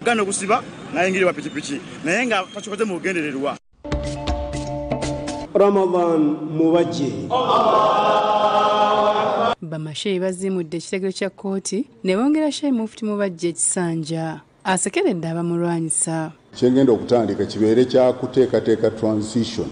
Gano okusiba nayingirwa pikipiki naye nga takikoze mu bugendererwa. Ramadan Mubajje. Bamasheyi bazimudde ekiragiro kya kkooti ne bongera Sheikh Mufti Mubajje ekisanja asekeredde abamulwanyisa. Kyengenda okutandika kibeere kya kuteekateeka transition.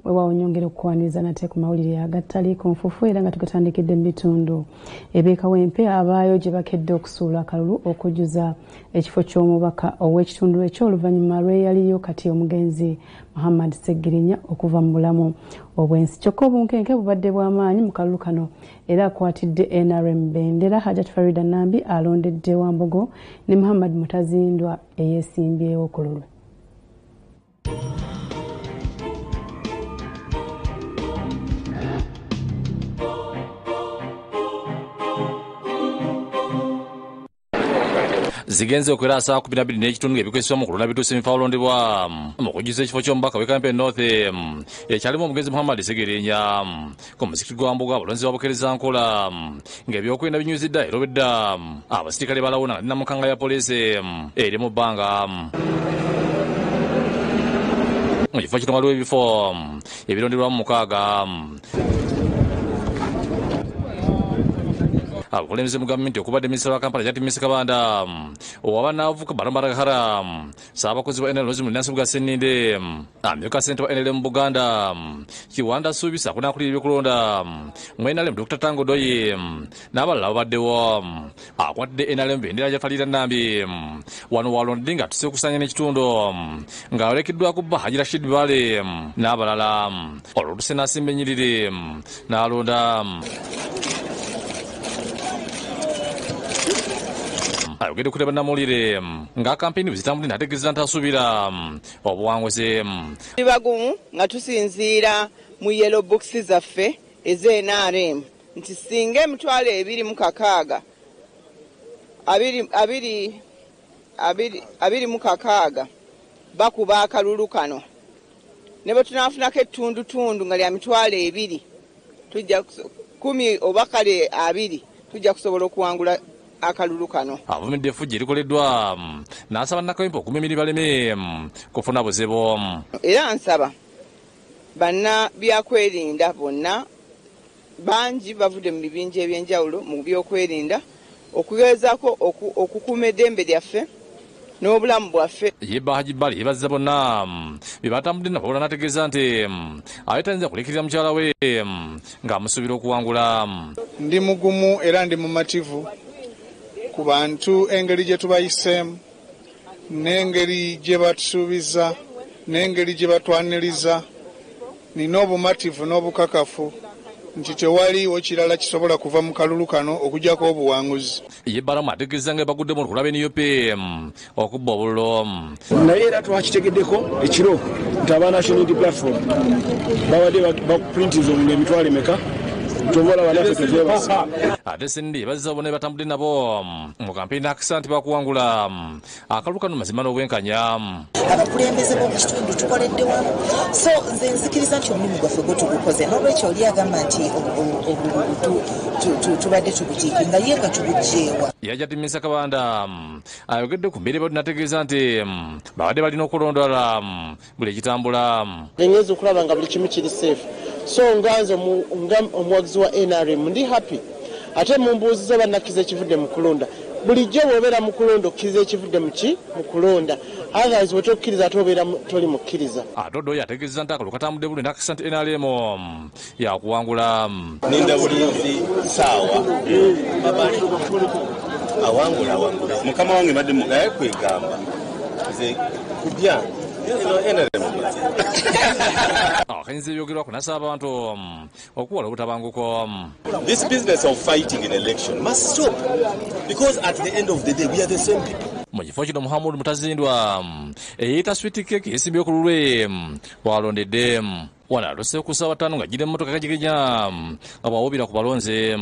Weewaawo okukwaniriza nate ku mawulire agataliiko nfuufu era nga tugatandikidde mu bitundu eby'Ekawempe abaayo gye bakedde okusuula akalulu okujjuza ekifo ky'omubaka ow'ekitundu ekyo oluvannyuma lw'eyaliyo kati omugenzi Muhammad Ssegirinya okuva mu bulamu obw'ensi. Kyokka obunkenke bubadde bw'amaanyi mu kalulu kano era akwatidde NRM bendera Hajat Farida Nambi alondedde Wambogo ne Muhammad Mutazindwa eyeesimbyewo ku lulwe. Zigenze okwera saa 12 n'ekitundu ebikozesebwa mu kulonda bituuse mu bifo awalondebwa mu kujjuza ekifo ky'omubaka w'e Kawempe North ekyalimu omugenzi Muhammad Ssegirinya. Ku muzikiti gwa Mbogo abalonzi babukeereza nkola ng'ebyokwerinda binyuziddwa era obedda abasirikale balawuna nga namukanga ya poliisi eri mu bbanga. Mu kifo kino waliwo ebifo ebironderwamu 6. Abakulembeze mu gavumenti okubadde minisita wa Kampala Janet Misi Kabanda, ow'abanaavuka Balaam Barugahara, ssaabakozi wa NRM Rosemary Nansubuga Sseninde, amyuka ssentebe wa NRM mu Buganda, Kiwanda Suubisa akunaakulira ebyokulonda mu NRM Dr. Tango Doyi n'abalala babaddewo. Akwatidde NRM bendera gya Farida Nambi wano walondedde ng'atuse okusanya n'ekitundu ng'ayolekeddwako bba Haji Rashid Bale n'abalala. Olwotuse n'asimba ennyiriri n'alonda. Ayogedde kuteba bannamawulire nga kampeyini bwe zitambudde n'ategeeza nti asuubira obuwanguzi. Tuli bagumu nga tusinziira mu yellow books zaffe ez'e NRM nti singa 2,226 226 bakuba akalulu kano ne bwe tunaafunako ettundutundu nga lya 20,000 tujja 10 oba kale 20 tujja kusobola okuwangula akalulu kano. Avumidde effujjo erikoleddwa n'asaba Nnakawempe okuguma emirimu baleme kufuna buzibu. Era nsaba banna byakwerinda bonna bangi bavudde mu bibinja ebyenjawulo mu byokwerinda okugezaako okukuuma eddembe lyaffe n'obulamu bwaffe. Ye Bba Haji Bali yeebazza bonna be batambudde nabo wabula n'ategeeza nti aye tayinza kulekirira mukyala we ng'amusuubira okuwangula. Ndi mugumu era ndi mumativu ku bantu engeri gye tubayiseemu n'engeri gye batusuubiza n'engeri gye batwaniriza. Nina obumativu n'obukakafu nti tewaliiwo kirala kisobola kuva mu kalulu kano okuggyako obuwanguzi. Ye Balaam ategeeza nga baguddemu olukulaba NUP okubba obululu. Naye era twakitegeddeko ekiro nti aba National Unity Platform babadde baprintinze obululu emitwalo emeka. Ate Ssendi bazza bonna batambudde nabo mu kampeyini akisa nti bakuwangula akalulu kano mazima n'obwenkanya. Abakulembeze b'omu kitundu tukoledde wamu, so nze nzikiriza nti omulimu gwaffe gwo tugukoze. N'olwekyo oli agamba nti obululu tubadde tubutiikinga ye nga tubuggyeewa. Yajja Misa Kabanda ayogedde ku mbeera ebadde n'ategeeza nti babadde balina okulondoola buli ekitambula. Ngenze okulaba nga buli kimu kiri safe, so nga nze omuwagizi wa NRM ndi happy. Ate mumbuuziza bannakkiza ekivudde mu kulonda. Bulijjo bw'obeera mu kulonda okkiriza ekivudde mu ki? Mu kulonda. Otherwise bwe tokkiriza ate obeera toli mukkiriza. Ate Odoi ategeezezza nti akalulu katambudde bulungi n'akakasa nti NRM yakuwangula. Ninda bulinzi ssaawa awangula awangula. Mukama wange mbadde naye kwegamba nze ku byange NRM. Akanyiriza ebyogerwako n'asaba abantu okuwala obutabanguko. This business of fighting an election must stop because at the end of the day we are the same people. Mu kifo kino Muhammad Mutazindwa eyeeyita Sweet Cake yeesimbyewo ku lulwe walondedde. Wano aluse ku ssaawa 5 ng'ajjira emmotoka kajigenya nga bw'awuubira ku balonzi.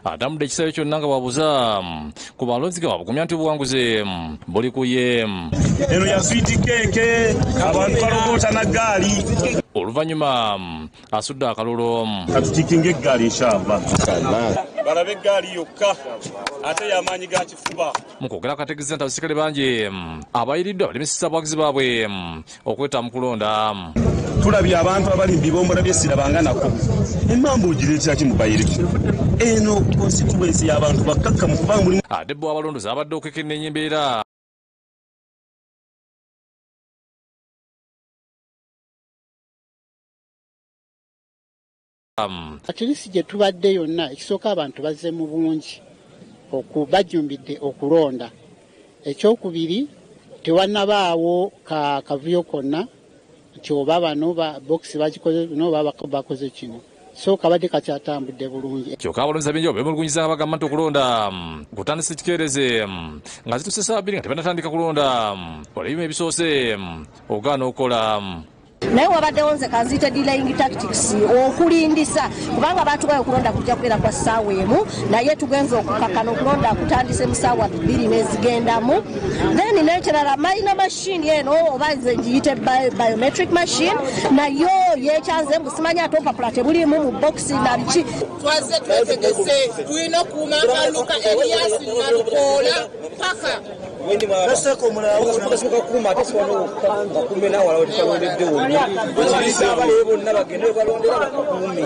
Atambudde ekisaawe kyonna nga bw'abuuza ku balonzi nga bw'abugumya nti obuwanguzi buli ku ye. Eno ya swiiti keeke, abantu balogoota na ggaali. Oluvannyuma asudde akalulu. Katutiikinga eggaali inshallah. Balabe eggaali yokka ate y'amaanyi ga kifuba. Mu kwogera kategeeza nti abaserikale bangi abayiriddwa balemesezza abawagizi baabwe okweta mu kulonda. Tulabye abantu abali mu bibombola by'essirabanga nako. Emmamba ogireetera ki mu bayiriki? Eno constituency y'abantu bakkakkamu kubanga mulimu. Ate bo abalondozi abadde okwekenneenya embeera. At least gye tubadde yonna ekisooka abantu bazze mu bungi bajjumbidde okulonda. Ekyokubiri tewannabaawo kavuyo konna nti oba bano bokisi bagikoze bino oba bakoze kino. So kabadde kakyatambudde bulungi. Kyokka abalonzi ab'enjawulo beemulugunyiza nga bagamba nti okulonda kutandise kikeereze nga zituuse ssaawa 2 nga tebannatandika kulonda olw'ebyuma ebisoose ogaana okukola. Naye wabaddewo nze kanziyite delaying tactics okulindisa kubanga baatugayo okulonda kujja kubeera kwa ssaawa 1 naye tugenze okukakkana okulonda kutandise mu ssaawa 2 n'ezigendamu. Then n'ekirala malina machine eno oba nze ngiyite biometric machine nayo yekyanze mbu simanyi ate obupapula tebuliimu mu bokisi na biki. Twazze twetegese tulina okukuuma akalulu ka Erias Nalukoola paka. Nasako omulala basooka kukuuma ate bakuume n'awalala tebalondedde wonna. Abaleyo bonna bagende balondera bakakuume.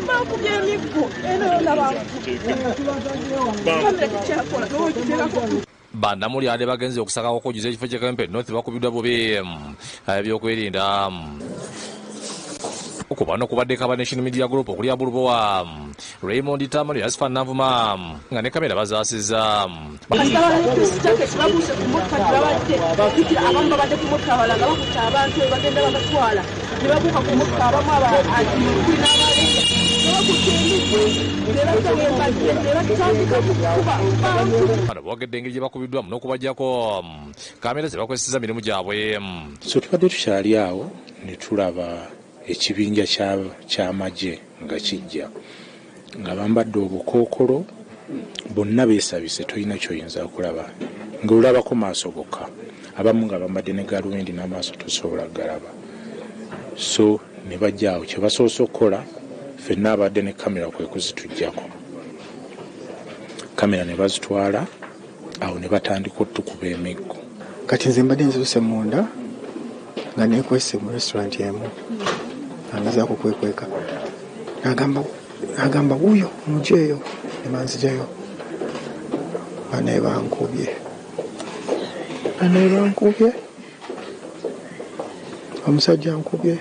Bakubye emiggo eno yonna bakubye. Bannamawulire bagenze okusaka okujjuza ekifo ky'e Kawempe North bakubiddwa bubi ebyokwerinda. Ku bano kubaddeko aba National Media Group okuli Abulubowa, Raymond Tamale, Yasifa Nanvuma nga ne kamera bazaasizza. Babuuse ku mmotoka gye babadde abamu babadde ku mmotoka abalala nga bakutte abantu bagenda babatwala ne babuuka ku mmotoka abamu n'abalenga ne bakutte emiggo ne bajja we mbadde ne batandika kukuba bantu. Bano boogedde engeri gye bakubiddwamu n'okubaggyako kamera ze bakozesezza mirimu gyabwe. So tubadde tukyali awo ne tulaba ekibinja ky'amagye nga kijja nga bambadde obukookolo bonna beesabise tolina ky'oyinza kulaba ng'olabako maaso gokka, abamu nga bambadde ne gaalubindi n'amaaso tosobola kugalaba. So ne bajja awo kye basoose okukola ffenna abadde ne kamera kwe kuzituggyako. Kamera ne bazitwala awo ne batandika otukuba emiggo. Kati nze mbadde nziuse munda nga neekwese mu restaurant emu angezaako kwekweka n'agamba wuuyo mugyeyo ne banzigyayo banaye bankubye omusajja ankubye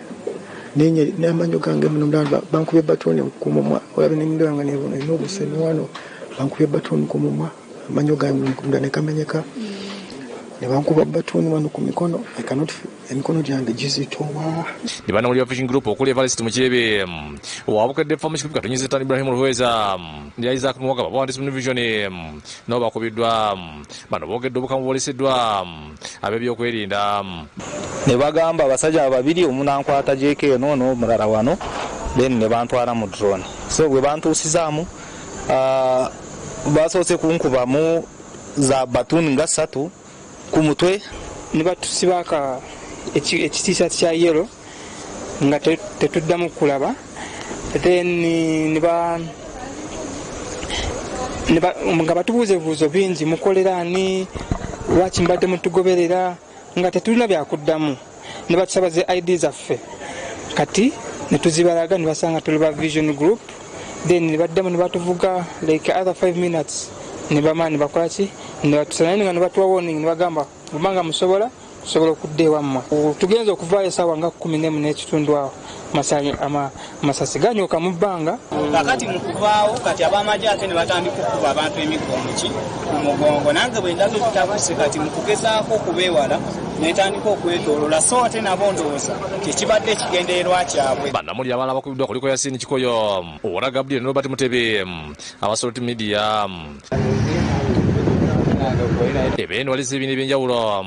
n'amanyo gange muno bankubye batuuni ku mumwa olabe n'ennyindo yange erina obusene wano bankubye batuuni ku mumwa amanyo gange munda ne kamenyeka ne bankuba batuuni wano ku mikono emikono gyange gizitowa. Ne bannamawulire ba Vision Group okuli Evarist Mukyebe owabukedde Farm Group Katonnyeze Tani Ibrahim Ruhweza ne Isaac Muwaga bawandiisi mu Vision nabo bakubiddwa. Bano boogedde obukamu bwoleseddwa ab'ebyokwerinda. Ne bagamba abasajja babiri omu n'ankwata JK eno n'omulala wano then ne bantwala mu drone. So bwe bantuusizaamu basoose kunkubamu za batuuni nga 3 ku mutwe ne batusibako ekitiisa kya yellow nga tetuddamu kulaba. Then nga batubuuza ebibuuzo bingi, mukolera ani, lwaki mbadde mutugoberera, nga tetulina byakuddamu. Ne batusaba zi ID zaffe kati ne tuzibalaga ne basanga tuli ba Vision Group. Then ne baddamu ne batuvuga like other 5 minutes ne bamala ne bakola ki ne batusala nga ne batuwa warning ne bagamba bw'obanga musobola Tusobola okudda ewammwe. Tugenza okuvaayo essaawa nga 11 n'ekitundu awo, amasasi ganyuka mu bbanga. Kakati mu kuvaawo kati ab'amagye ate ne batandika okukuba abantu emiggo ku mugongo. Nange bwe ndabye bitabuse kati mu kugezaako okubeewala netandika okwetoolola, so ate nabo ndowooza kyekibadde ekigendererwa kyabwe. Bannamawulire abalala abakubiddwa kuliko Yasin Kikoyo, Owora Gabriel ne Robert Mutebi aba Salt Media. Ebendwaliza ebibiina ebyenjawulo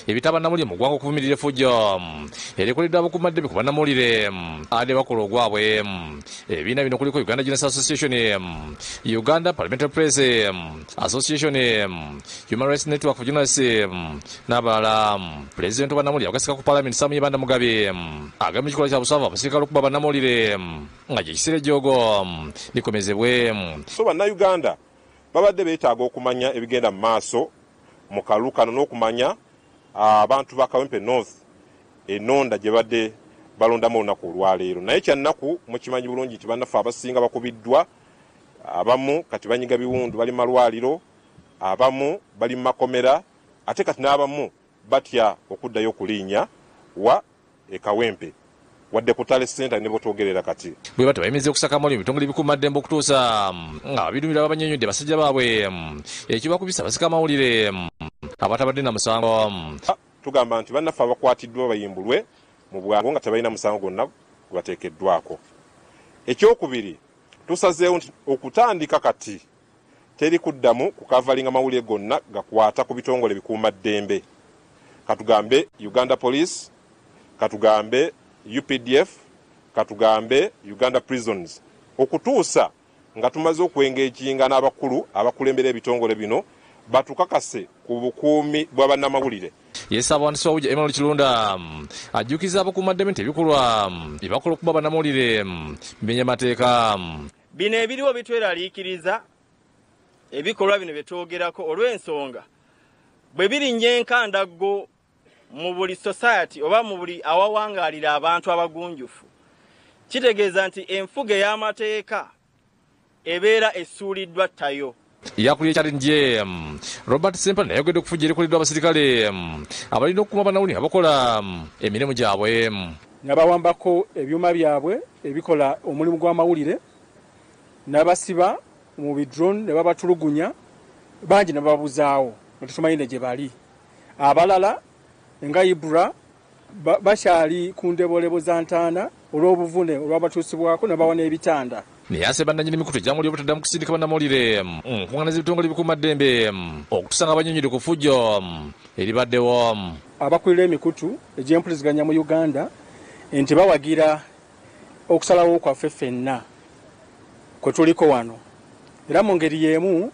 ebita bannamawulire mu ggwanga okuvumirira effujjo erikoleddwa abakuumaddembe ku bannamawulire ate bakola ogwabwe. Ebibiina bino kuliko Uganda Journalists Association, Uganda Parliamentary Press Association, Human Rights Network for Journalists n'abalala. Pulezidenti wa bannamawulire abagasika ku Paalamenti Sam Yebanda Mugabe agambye ekikolwa kya buswavu abasirikale okukuba bannamawulire nga gye kiseera ejjoogo likomezebwe. So bannayuganda babadde beetaaga okumanya ebigenda mu maaso mu kalulu kano n'okumanya abantu ba Kawempe North ennonda gye badde balondamu olunaku olwaleero. Naye kyannaku mukimanyi bulungi nti bannaffe abasinga bakubiddwa, abamu kati banyiga biwundu bali mu malwaliro, abamu bali mu makomera, ate kati n'abamu batya okuddayo okulinnya wa e Kawempe wadde ku Tale Center ne bwetwogerera kati. Bwe batyo bayimirizza okusaka amawulire mu bitongole ebikuumaddembe okutuusa nga abirumira babanyonnyodde basajja baabwe ekibakubisa abasika amawulire abatabadde na musango. Tugamba nti bannaffe abakwatiddwa bayimbulwe mu bwangu nga tebalina musango gwonna gwebateekeddwako. Ekyokubiri, tusazeewo nti okutandika kati teri kuddamu kukavalinga mawulire gonna gakwata ku bitongole bikuumaddembe. Katugambe Uganda Police, katugambe UPDF, katugambe Uganda Prisons, okutuusa nga tumaze okwengeejinga n'abakulu abakulembera ebitongole bino batukakase ku bukuumi bwa bannamawulire. Ye Ssaabawandiisi wa Buja Emmanuel Kirunda ajjukiza abakuumaddembe nti ebikolwa bye bakola okuba bannamawulire bimenya mateeka. Bino ebiriwo bitweraliikiriza, ebikolwa bino bye twogerako olw'ensonga bwe birinnya enkandaggo mu buli society oba mu buli awawangaalira abantu abagunjufu, kitegeeza nti enfuga ey'amateeka ebeera essuuliddwa ttayo. Yakulira Challenge Robert Ssempa naye ayogedde okufujja erikoleddwa abasirikale abalina okukuuma bannamawulire abakola emirimu gyabwe. Nabawambako ebyuma byabwe ebikola omulimu gw'amawulire, n'abasiba mu bidrone ne babatulugunya, bangi ne bababuzaawo nga tetumanyi ne gye bali. Abalala nga Ibra bakyali ku ndebolebo za ntaana olw'obuvune olwabatuusibwako ne bawa n'ebitanda. Naye asaba bannannyini mikutu egy'amawulire obutaddamu kusindika bannamawulire nkuŋŋaana z'ebitongole ebikuumaddembe okutuusa nga bannyonnyodde ku ffujjo eribaddewo. Abakulira emikutu egy'empuliziganya mu Uganda nti bawagira okusalawo kwaffe ffenna kwe tuliko wano, era mu ngeri y'emu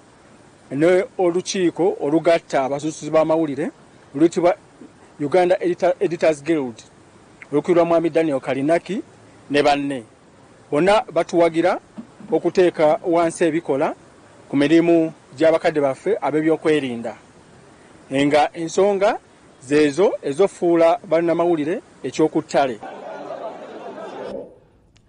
ne olukiiko olugatta abasuusuzi b'amawulire oluyitibwa Uganda Editors Guild olukulirwa Mwami Daniel Kalinaki ne banne bonna batuwagira okuteeka wansi ebikola ku mirimu gy'abakadde baffe ab'ebyokwerinda, nga ensonga zeezo ezofuula bannamawulire ekyokuttale.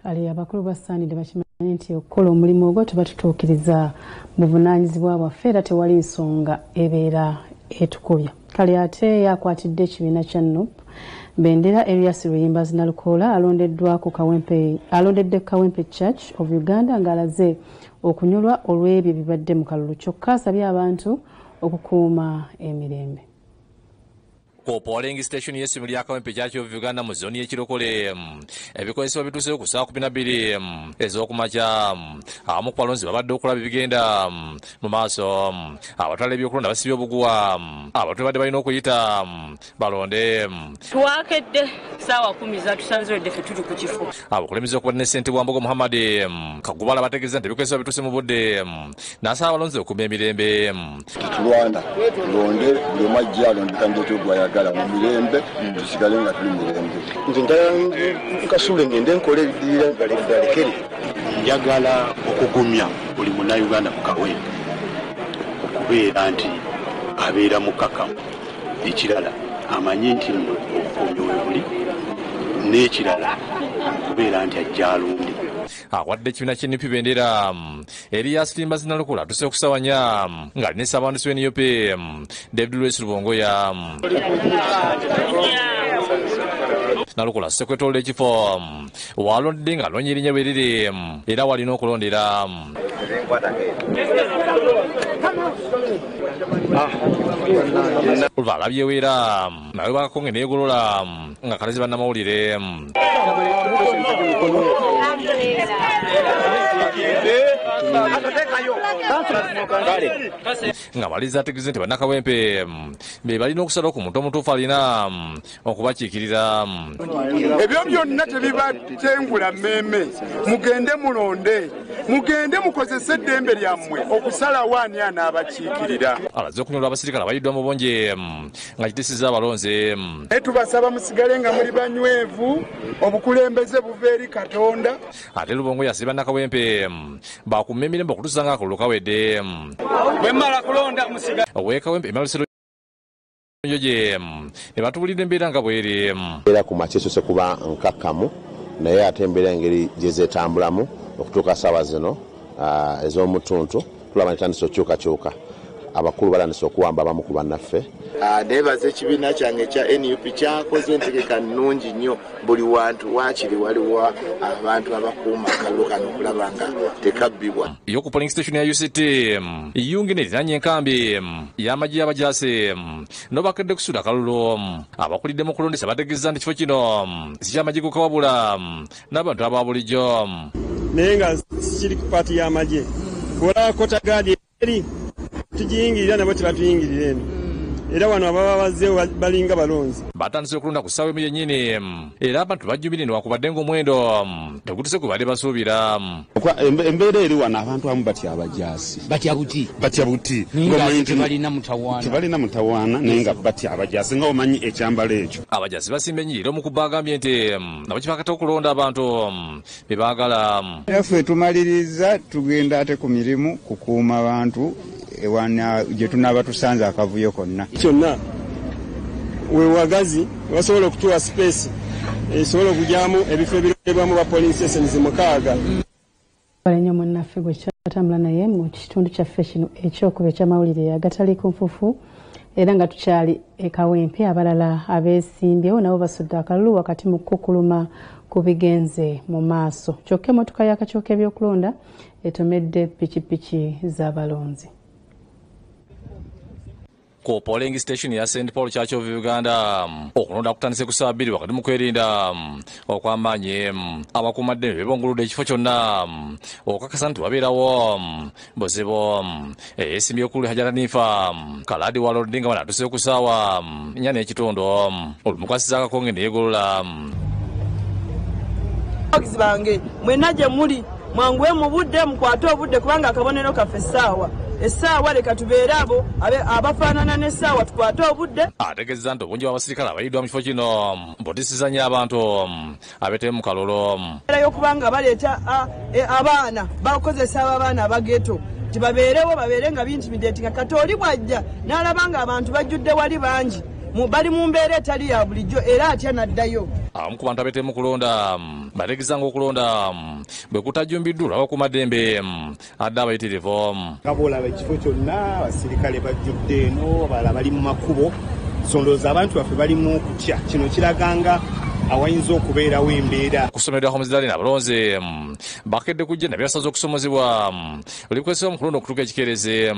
Kale abakulu basaanidde bakimanyi nti okukola omulimu ogwo tuba tutuukiriza buvunaanyizibwa bwaffe era tewali nsonga ebeera etukubya. Kale ate yakwatidde ekibiina kya NUP bendera Erias Luyimbazi Nalukoola alondeddwa ku Kawempe, alondedde Kawempe Church of Uganda ng'alaze okunyolwa olw'ebyo bibadde mu kalulu, kyokka asabye abantu okukuuma emirembe. Ku polling station y'essomero lya Kawempe Church of Uganda mu zooni y'Ekirokole, ebikozesebwa bituuseyo ku ssaawa 12 ez'okumakya. Abamu ku balonzi babadde okulaba ebigenda mu maaso. Abatwala ebyokulonda basibye obuguwa abantu babadde balina okuyita balonde. Twakedde ssaawa 10 zatusanze wedde ffe tuli ku kifo. Abakulembeze okuba ne ssentebe wa Mbogo Muhammad Kagubala bategeeza nti ebikozesebwa bituuse mu budde, n'asaba abalonzi okukuuma emirembe. Tetulwana, tulonde buli omu ajja alonde kandidate gw'ayagala mu mirembe, tusigale nga tuli mirembe. Nze njagala nkasule ngende nkole ebiddirira balekere. Njagala okugumya buli munnayuganda mu Kawempe okubeera nti abeera mukakamu. Ekirala amanye nti nno obukuumi we buli, n'ekirala okubeera nti ajja alonde. Awadde ekibiina ky'NUP bendera. Elias Limbazi Nalukula atuse okusawanya ng'alina ssaabawandiisi wa NUP David Lewis Rubongoya. Nalukula asuse kwetooloola ekifo w'alondedde ng'alonye erinnya bwe riri era walina okulondera. Oluva alabyewo era nawe bakakonge neegolola nga kalezi bannamawulire. Nga maliriza ategeeza nti bannakawempe be balina okusalawo ku muntu omutuufu alina okubakiikirira. Ebyo byonna tebibatengula mmeeme, mugende mulonde, mugende mukozese eddembe lyammwe okusalawo ani anaabakiikirira. Alaze okunyolwa abasirikale abayiddwa mu bungi nga kitiisizza abalonzi. Naye tubasaba musigale nga muli banywevu, obukulembeze buva eri Katonda. Ate Lubongo yasabye bannakawempe bakuume emirembe okutuusa ng'akalulu kawedde. Bwe mmala kulonda musiga ow'e Kawempe Njoje ne batubulidde embeera nga bw'eri. Era ku makya esose kuba nkakkamu, naye ate embeera engeri gye zeetambulamu okutuuka ssaawa zino ez'omutuntu tulaba netandise okukyukakyuka. Abakulu batandise okuwamba abamu ku bannaffe. Neebaza ekibiina kyange ekya NUP kyakoze entegeka nnungi nnyo, buli wantu waakiri waliwo abantu abakuuma akalulu kano okulaba nga tekabbibwa. Yo ku polling station ya UCT yungine eriraanye enkambi y'amagye y'abajaasi n'obakedde kusuula akalulu. Abakulidde mu kulondesa bategeeza nti ekifo kino si ky'amagye gokka wabula n'abantu aba bulijjo. Naye nga kiri ku paati y'amagye, olaba kotagaadi eri tugiyingirira nabo tebatuyingirira eno. Era wano ababa bazzeewo balinga balonzi. Batandise okulonda ku ssaawa emu yennyini era abantu bajjumbire newankubadde ng'omuwendo tegutuse gwe baali basuubira. Embeera eri wano abantu abamu batya abajaasi. Batya buti? Batya buti. Tebalina mutawaana. Tebalina mutawaana naye nga batya abajaasi nga omanyi ekyambalo ekyo. Abajaasi basimba ennyiriri omu ku bo agambye nti nabo kibakata okulonda abantu be baagala. Ffe tumaliriza tugenda ate ku mirimu kukuuma bantu gye tunaaba tusanze akavuyo konna. Kyonna wewagazi basobola okutuwa space esobola okugyamu ebifo ebirondebwamu ba polling stations 6. Nnyo munnaffe gwe kyatambula naye mu kitundu kyaffe kino ekyokuba ekyamawulire agatali ku nfuufu, era nga tukyali e Kawempe abalala abeesimbyewo nabo basudde akalulu wakati mu kukuluma ku bigenze mu maaso. Kyokka emmotoka y'akakiiko k'ebyokulonda etomedde pikipiki z'abalonzi. Ku polling station ya St Paul Church of Uganda okulonda kutandise ku ssaawa 2 wakati mu kwerinda okw'amaanyi. Abakuumaddembe beebunguludde ekifo kyonna okukakasa nti wabeerawo buzibu. Eyeesimbye okulu Hajara Nifa Kaladi walodde nga bano atuse ku ssaawa 4:15 olumukwasiza akakonge ne yeegolola. Abawagizi bange mwenna gye muli mwanguwe mu budde, mukwate obudde kubanga akabonero kaffe essaawa. Essaawa leka tubeere abo abafaanana n'essaawa, tukwate obudde. Ategeeza nti obungi bw'abasirikale abayiddwa mu kifo kino butiisizza nnyo abantu abeetebye mu kalulu. Embeera y'okubanga baleeta abaana bakozesa abaana abageto nti babeerewo babeere nga bintimidatinga. Kati oli bw'ajja n'alaba nga abantu bajjudde wali bangi bali mu mbeera etali ya bulijjo era atya n'addayo. Abamu ku bantu abeetebye mu kulonda bategeeza ng'okulonda bwe kutajjumbiddwa olw'abakuumaddembe adde abayitirivu. Nga bw'olaba ekifo kyonna abasirikale bajjudde eno, abalala bali mu makubo, so ndowooza abantu baffe bali mu kutya. Kino kiraga nga awayinza okubeerawo embeera. Ku ssomero lya Homezidalin abalonzi bakedde kujja nabyasaza okusomozebwa olikozesebwa mu kulonda okutuuka ekikeerezi.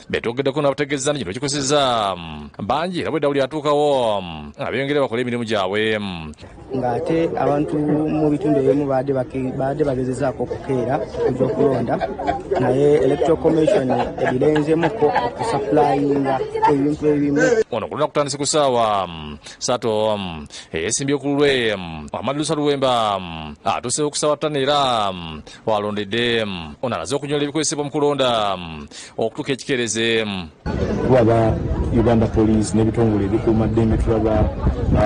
Betwogeddeko n'abategeeza nti kino kikosezza bangi era bwedda buli atuukawo abeeyongera bakole emirimu gyabwe. Ng'ate abantu mu bitundu ebimu baadde bagezezaako okukeera okujja okulonda, naye Electoral Commission ebirenzemuko okusapulayinga ebintu ebimu. Ono okulonda kutandise ku ssaawa 3. Eyeesimbye ku lulwe Amadu Luwemba atuuse ku ssaawa 5 era walondedde. Ono alaze okunyola ebikozesebwa mu kulonda okutuuka ekikeerezi. Tulaba Uganda Police n'ebitongole ebikuumaddembe, tulaba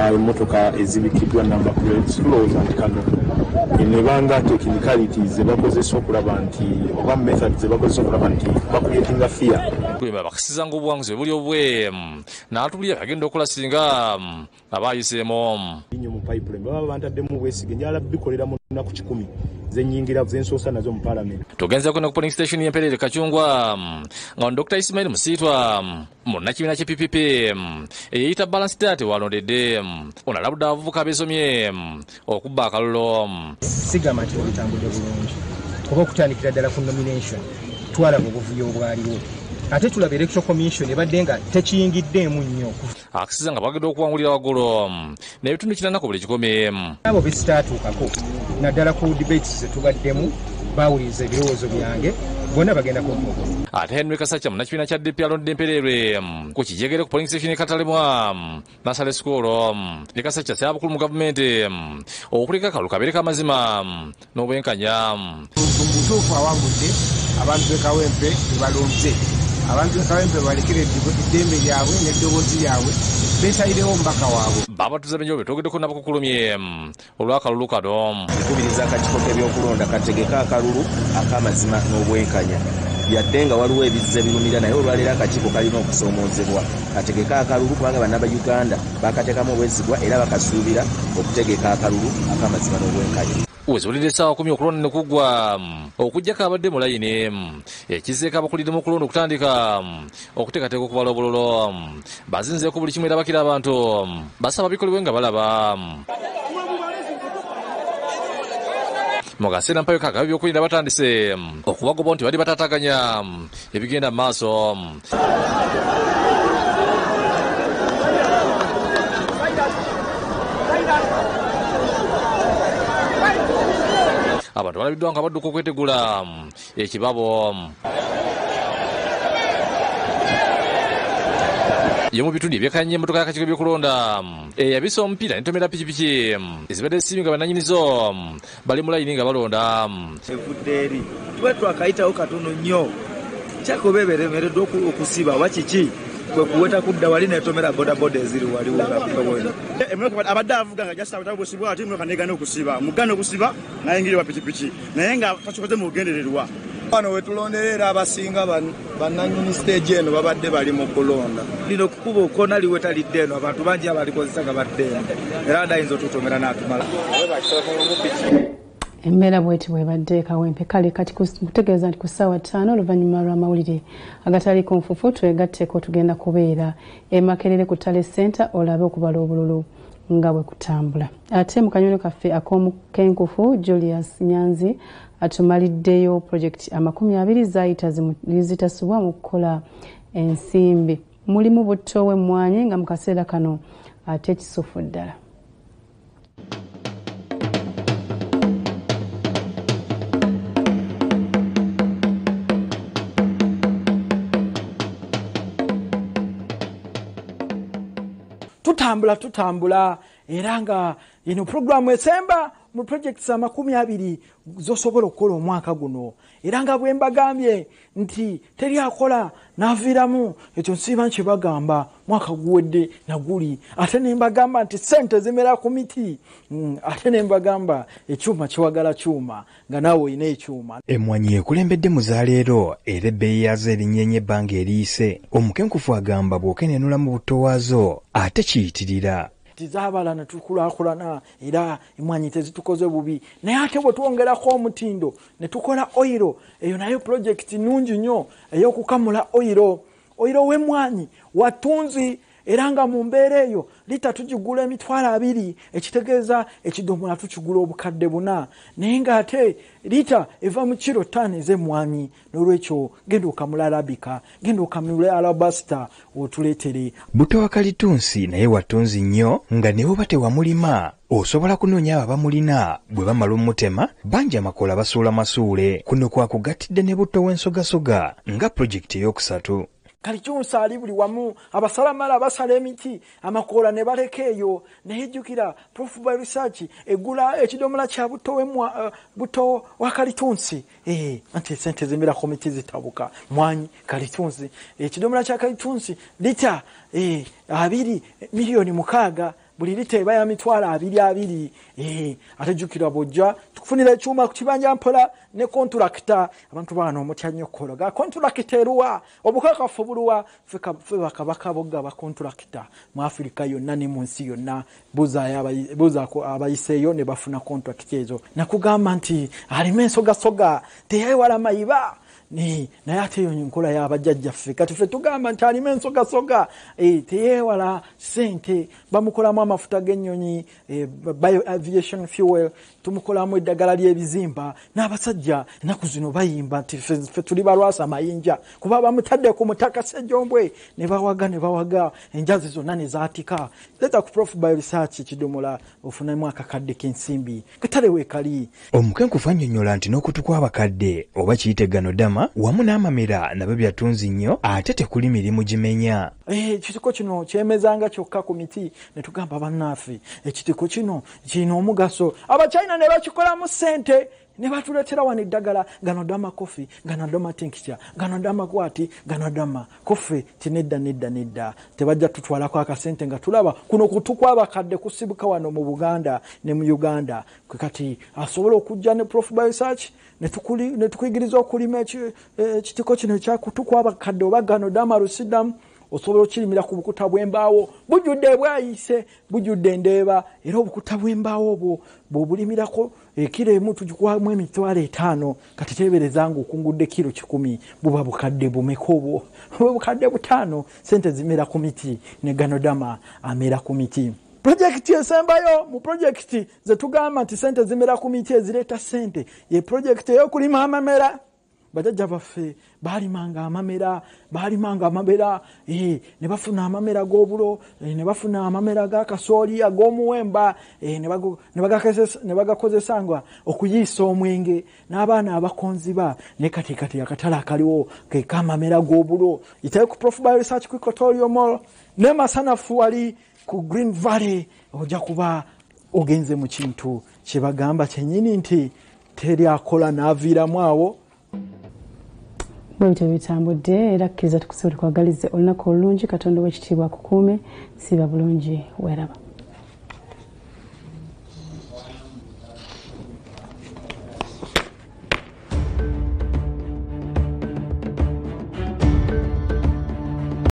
emmotoka ezibikiddwa number plates. Tulowooza nti kano Nebanga technicalities zebakozesa okulaba nti oba methods zebakozesa okulaba nti bacreatinga fear. Kwema bakisiza ng'obuwanguzi buli obwe n'atubulira agenda okukola singa abayiseemu. Nnyo mu pipeline baba bantaddemu obwesige njala bikolera mu nnaku 100 zenyingira zensoosa nazo mu parliament. Tugenzeko ne ku polling station y'Emperere Kachungwa nga Dr. Ismail Musiitwa munnakibiina kye PPP eyeyita Balance Diet walondedde ono alabudde abavubuka abeesomye okubba akalulu. Sigamba nti olutambudde bulungi kuba okutandikira ddala ku nomination twalaba obuvuyo obwaliwo ate tulaba Electoral Commission ebadde nga tekiyingiddeemu nnyo. Akisiza nga bagenda okuwangulira waggulu n'ebitundu 8 ku buli 100. Abo besitaatuukako naddala ku debates zetubaddemu bawuliriza ebirowoozo byange bonna bagenda kumpogo. Ate Henry Kasacca munnakibiina kya DP alondedde Mpererwe ku kijegere ku polling station e Katalemwa Nasale School. Ne Kasacca asaba abakulu mu gavumenti okuleka akalulu kabeere k'amazima n'obwenkanya. Mu butuufu awangudde abantu b'e Kawempe tebalonze. Abantu b'e Kawempe balekere eddembe lyabwe n'eddoboozi lyabwe beesalirewo omubaka waabwe. Babatuuze b'enjawulo betwogeddeko n'abakukulumye olw'akalulu kano. Nkubiriza akakiiko k'ebyokulonda kategeke akalulu ak'amazima n'obwenkanya. Yadde nga waliwo ebizze birumira naye olwaleero akakiiko kalina okusoomoozebwa. Kategeke akalulu kubanga bannabannayuganda bakateekamu obwesigwa era bakasuubira okutegeka akalulu ak'amazima n'obwenkanya. Weziwulira essaawa 10 okulonda ne kuggwa okuggyako abadde mu layini ekizeeko abakulidde mu kulonda okutandika okuteekateeka okubala obululu. Bazinzeeko buli kimu era bakira abantu basaba bikolebwe nga balaba. Mu kaseera mpayo kagabe ebyokwerinda batandise okubagoba nti bali bataataaganya ebigenda mu maaso. Abantu balabiddwa nga badduka okwetegula ekibabo. Ye mu bitundu ebyekanye emmotoka y'akakiiko k'ebyokulonda eyabisa omupiira n'etomera pikipiki ezibadde zisiibye nga bannannyinizo bali mu layini nga balonda. Evudde eri tuba twakayitawo katono nnyo kyakoba eberemereddwa okusiba oba kiki kwe kuweta kudda wali n'etomera bodaboda eziri waliwo nga emmotoka abadde avuga nga jasabusibwa ate emmotoka negaana okusiba mugana okusiba n'ayingirira pikipiki naye nga takikoze mu bugendererwa. Wano wetulondera era abasinga bannannyini stage eno babadde bali mu kulonda. Lino kukuba okona liweta lidde eno abantu bangi abalikozesa nga badde eno era ndayinza otutomera n'atumala. Embeera bweti bwebadde Kawempe. Kale kati kutegeeza nti ku ssaawa 5 oluvannyuma lw'amawulire agataliiko nfufu twegatteko tugenda kubeera e Makerere ku Tale Center olabe okubala obululu nga bwe kutambula. Ate mu kanyonyo kaffe ak'omukenkufu Julius Nyanzi atumaliddeyo project 20 zaayita zitasubwa mu kukola ensimbi. Mulimu butto w'emmwanyi nga mu kaseera kano ate kisufu ddala. Tutambula era nga ino programu esemba mu projects 20 zosobola okukola omwaka guno era nga bwe mbagambye nti teri akola n'aviiramu ekyo nsiiba nkibagamba mwaka guwedde naguli ate ne mbagamba nti ssente zimera ku miti ate ne mbagamba ekyuma kiwagala kyuma nga naawe olina ekyuma. Emmwanyi ekulembedde mu zaaleero era ebbeeyi yaazo erinnya ebbanga eriyise. Omukenkufu agamba bw'okenenula mu butto waazo ate kiyitirira. Tizabala ne tukulaakulana era emmwanyi tezitukoze bubi naye ate bwe twongerako omutindo ne tukola oyiro eyo nayo pulojekiti nnungi nnyo ey'okukamula oyiro. Oyiro w'emmwanyi watunzi era nga mu mbeera eyo lita tugigula 20,000 ekitegeeza ekidomola tukigula 4,000 naye ng'ate lita eva mu kiro 5 ez'emmwanyi. N'olwekyo genda okamula arabika, genda okamula alabasta otuleetere. Buto wa kalitunsi naye watunzi nnyo nga ne bw'oba tewamulima osobola kunoonya abo abamulina bwe bamala omutema bangi amakola basuula masuule. Kuno kwakugattidde ne butto w'ensogasoga nga pulojekiti eyokusatu. Kalitunsi ali buli wamu, abasalamala basala emiti amakoola ne baleka eyo. Naye jjukira Proof by Research egula ekidomola kya butto wa kalitunsi anti sente zimera ku miti zitabuka. Mwanyi kalitunsi ekidomola kya kalitunsi lita 2 milioni 6. Buli lita eba ya 20,000. Ate jjukira bw'ojja tukufunira ekyuma ku kibanja mpola ne kontulakita. Abantu bano omutya nnyo okukologa. Kontulakita eruwa? Obukakafu buluwa? Ffe bakabaka bogga bakontulakita mu Afirika yonna ne mu nsi yonna. Buuzaako abayiseeyo ne bafuna kontulakita ezo. Nakugamba nti alima ensogasoga teyewala mayiba. Naye ate eyo nkola y'abajjajjaffe. Kati ffe tugamba nti alima ensogasoga teyewala ssente, bamukolamu amafuta g'ennyonyi, bio aviation fuel, tumukolamu eddagala ly'ebizimba. N'abasajja ennaku zino bayimba nti ffe tuli balwasa amayinja, kuba bamutadde ku mutaka Ssejombwe ne bawaga enjazi zonna ne zaatika. Leeta ku Prof Bioresearch kidomola ofunemu akakadde k'ensimbi katale weekali. Omukenkufu annyonnyola nti n'okutu kw'abakadde oba kiyite ganodama wamu n'amamera nabyo byatunzi nnyo ate tekuli mirimu gimenya. Ekitiko kino kyemezanga kyokka ku miti ne tugamba bannaffe ekitiko kino kirina omugaso. Abachina ne bakikolamu ssente ne batuleetera wano eddagala ganodama coffee, ganodama tincture, ganodama gwati, ganodama coffee. Tinedda nedda nedda, tebajja tutwalako akasente nga tulaba kuno kutu kw'abakadde kusibuka wano mu Buganda ne mu Uganda. Kati asobola okujja ne Prof Bioresearch ne tukuyigiriza okulima ekitiko kino ekyakutu kw'abakadde oba ganodama lucidum. Osobola okirimira ku bukuta bw'embaawo bujjudde bwayise, bujjudde endeeba, era obukuta bw'embaawo obwo bw'obulimirako ekiro emu tugikwamu 50,000. Kati teebereza ng'okungudde kiro 100, buba bukadde bumeka obwo? Buba bukadde 5. Ssente zimera ku miti ne ganodama amera ku miti. Projekiti esembayo mu projekiti ze tugamba nti ssente zimera ku miti ezireeta ssente ye projekiti ey'okulima amamera. Bajjajja baffe baalimanga amamera, ne bafuna amamera g'obulo, ne bafuna amamera g'akasooli ag'omuwemba, ne bagakozesanga okuyiisa omwenge n'abaana abakonziba. Ne kati akatale akaliwo ke k'amamera g'obulo. Yitayo ku Prof Bioresearch ku Equatorial Mall ne Masanafu wali ku Green Valley, ojja kuba ogenze mu kintu kye bagamba kyennyini nti teri akola n'aviiramu awo. Bwebityo bitambudde era kkiriza tukusobola kwagaliza olunaku olulungi. Katonda w'ekitiibwa akukuume. Siba bulungi, weeraba.